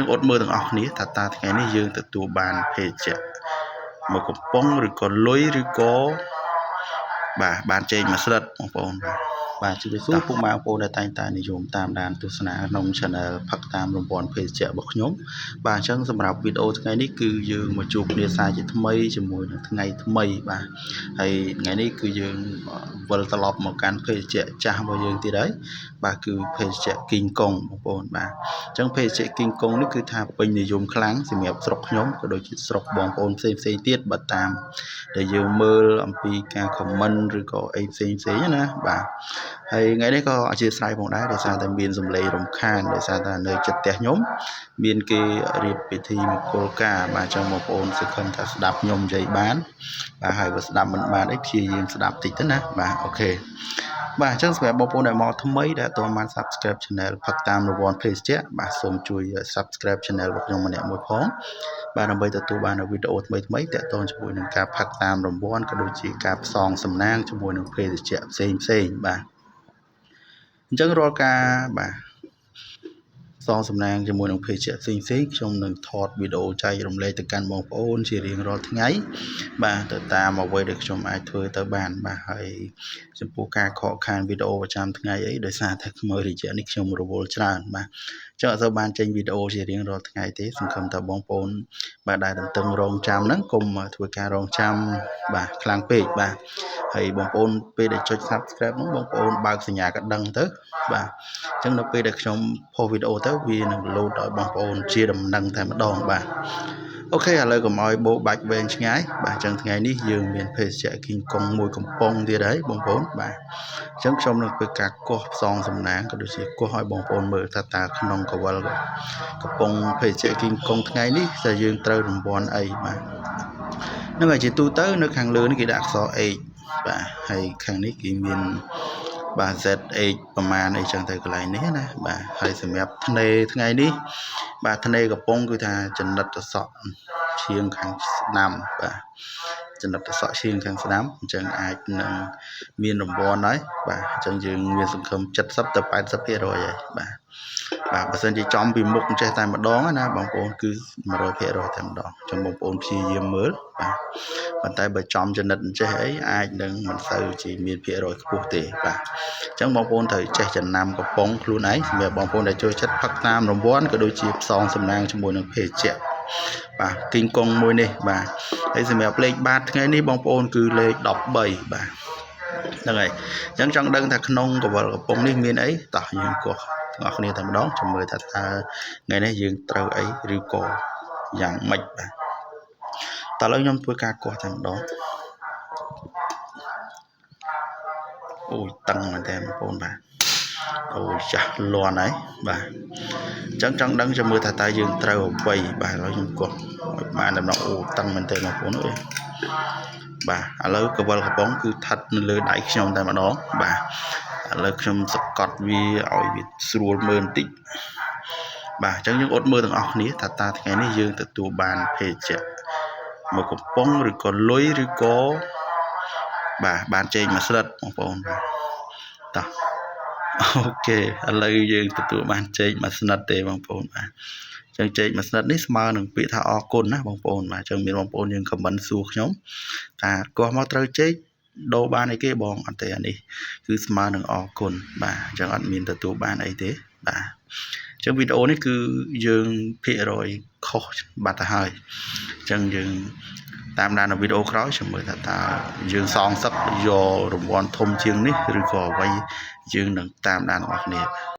យើងអត់មើលទាំងអស់គ្នាថាតើថ្ងៃនេះយើងទទួលបានភេសជ្ជៈមកកំប៉ុងឬក៏លុយឬក៏បាទបានចេកមួយស្លឹកបងប្អូនបាទបាទជម្រាបសួរពុកម៉ែបងប្អូនដែលតែងតែនិយមតាមដានទស្សនាក្នុង Channel ផឹកតាមរង្វាន់ភេសជ្ជៈរបស់ខ្ញុំបាទអញ្ចឹងសម្រាប់វីដេអូថ្ងៃនេះគឺយើងមកជួបគ្នាសារជាថ្មីជាមួយនឹងថ្ងៃថ្មីបាទហើយថ្ងៃនេះគឺយើងវិលត្រឡប់មកកាន់ភេសជ្ជៈចាស់របស់យើងទៀតហើយបាទគឺភេសជ្ជៈគីងកុងបងប្អូនបាទអញ្ចឹងភេសជ្ជៈគីងកុងនេះគឺថាពេញនិយមខ្លាំងសម្រាប់ស្រុកខ្ញុំក៏ដូចជាស្រុកបងប្អូនផ្សេងផ្សេងទៀតបើតាមដែលយើងមើលអំពីការ comment ឬក៏អីផ្សេងផ្សេងណាបាទហើយថ្ងៃនេះក៏អធ្យាស្រ័យផងដែរដោយសារតែមានសំឡេងរំខានដោយសារតែនៅចិត្តផ្ទះខ្ញុំមានគេរៀបពិធីមង្គលការបាទអញ្ចឹងបងប្អូនសង្ឃឹមថាស្ដាប់ខ្ញុំនិយាយបានបាទហើយបើស្ដាប់មិនបានអីព្យាយាមស្ដាប់តិចទៅណាបាទ OK បាទអញ្ចឹងសម្រាប់បងប្អូនដែលមកថ្មីដែលអត់ទាន់បាន Subscribe Channel ផឹកតាមរង្វាន់ភេសជ្ជៈបាទសូមជួយ Subscribe Channel របស់ខ្ញុំម្នាក់មួយផងបាទដើម្បីទទួលបាននូវវីដេអូថ្មីៗទាក់ទងជាមួយនឹងការផឹកតាមរង្វាន់ក៏ដូចជាការផ្សងសំណាងជាមួយនឹងភេសជ្ជៈផ្សេងផ្សេងបាទអញ្ចឹងរាល់ការបាទផ្សងសំណាងជាមួយនឹងភេសជ្ជៈផ្សេងផ្សេងខ្ញុំនឹងថតវីដេអូចែករំលែកទៅកាន់បងប្អូនជារៀងរាល់ថ្ងៃបាទទៅតាមអ្វីដែលខ្ញុំអាចធ្វើទៅបានបាទហើយចំពោះការខកខានវីដេអូប្រចាំថ្ងៃអីដោយសារតែមើលរយៈនេះខ្ញុំរវល់ច្រើនបាទចឹងអត់សូវបានចេញវីដេអូជារៀងរាល់ថ្ងៃទេសង្ឃឹមថាបងប្អូនបាទដែលទន្ទឹងរង់ចាំហ្នឹងកុំធ្វើការរងចាំបាទខ្លាំងពេកបាទហើយបងប្អូនពេលដែលចុច Subscribe ហ្នឹងបងប្អូនបើកសញ្ញាកណ្ដឹងទៅបាទអញ្ចឹងនៅពេលដែលខ្ញុំផុសវីដេអូទៅវានឹងលោតឲ្យបងប្អូនជាដំណឹងតែម្ដងបាទ OK ឥឡូវកុំឲ្យបោបាច់វែងឆ្ងាយបាទអញ្ចឹងថ្ងៃនេះយើងមានភេសជ្ជៈគីងកុងមួយកំប៉ុងទៀតហើយបងប្អូនបាទអញ្ចឹងខ្ញុំនឹងធ្វើការកោះផ្សងសំណាងក៏ដូចជាកោះឲ្យបងប្អូនមើលថាតើក្នុងកវលកំប៉ុងភេសជ្ជៈគីងកុងថ្ងៃនេះតើយើងត្រូវរង្វាន់អីបាទនឹងហើយជាទូទៅនៅខាងលើនេះគេដាក់អក្សរ H បាទហើយខាងនេះគេមានបាទ ZH ប្រមាណអីចឹងទៅកន្លែងនេះណាបាទហើយសម្រាប់ធ្នេថ្ងៃនេះបាទធ្នេកំពុងគឺថាចំណិតតសក់ឈៀងខាងស្ដាំបាទចំណិតតសក់ឈៀងខាងស្ដាំអញ្ចឹងអាចនឹងមានរង្វាន់ហើយបាទអញ្ចឹងយើងមានសង្ឃឹម70ទៅ80%ហើយបាទបាទបើសិនជាចំពីមុខចេះតែម្ដងណាបងប្អូនគឺ100%តែម្ដងអញ្ចឹងបងប្អូនព្យាយាមមើលបាទប៉ុន្តែបើចំចំណិតអញ្ចេះអីអាចនឹងមិនសូវជាមានភាគរយខ្ពស់ទេបាទអញ្ចឹងបងប្អូនត្រូវចេះចំណាំកំប៉ុងខ្លួនឯងសម្រាប់បងប្អូនដែលចូលចិត្តផឹកតាមរង្វាន់ក៏ដូចជាផ្សងសំណាងជាមួយនឹងភេសជ្ជៈបាទគីងកុងមួយនេះបាទហើយសម្រាប់លេខបាតថ្ងៃនេះបងប្អូនគឺលេខ13បាទហ្នឹងហើយអញ្ចឹងចង់ដឹងថាក្នុងកវលកំប៉ុងនេះមានអីតោះយើងកោះទាំងអស់គ្នាតែម្ដងចាំមើលថាតើថ្ងៃនេះយើងត្រូវអីឬក៏យ៉ាងម៉េចបាទតើឥឡូវខ្ញុំធ្វើការកោះតែម្ដងអូយតឹងមែនតើបងប្អូនបាទអូយចាស់លន់ហើយបាទអញ្ចឹងចង់ដឹងចាំមើលថាតើយើងត្រូវអ្វីបាទឥឡូវខ្ញុំកោះឲ្យបានតែម្ដងអូតឹងមែនតើបងប្អូនអើយបាទឥឡូវកវលកំប៉ុងគឺស្ថិតនៅលើដៃខ្ញុំតែម្ដងបាទឥឡូវខ្ញុំសកត់វាឲ្យវាស្រួលមើលបន្តិចបាទអញ្ចឹងយើងអត់មើលទាំងអស់គ្នាថាតើថ្ងៃនេះយើងទទួលបានភេសជ្ជៈមកកំប៉ុងឬក៏លុយឬក៏បាទបានចេកមួយស្លឹកបងប្អូនបាទតោះ OK ឥឡូវយើងទទួលបានចេកមួយស្និតទេបងប្អូនបាទអញ្ចឹងចេកមួយស្និតនេះស្មើនឹងពាក្យថាអរគុណណាបងប្អូនបាទអញ្ចឹងមានបងប្អូនយើង comment សួរខ្ញុំថាកោះមកត្រូវចេកដូរបានអីគេបងអត់ទេអានេះគឺស្មើនឹងអរគុណបាទអញ្ចឹងអត់មានទទួលបានអីទេបាទអញ្ចឹងវីដេអូនេះគឺយើងភាគរយខុសបាត់ទៅហើយអញ្ចឹងយើងតាមដាននៅវីដេអូក្រោយចាំមើលថាតើយើងសងសឹកយករង្វាន់ធំជាងនេះឬក៏អ្វីយើងនឹងតាមដានរបស់គ្នា។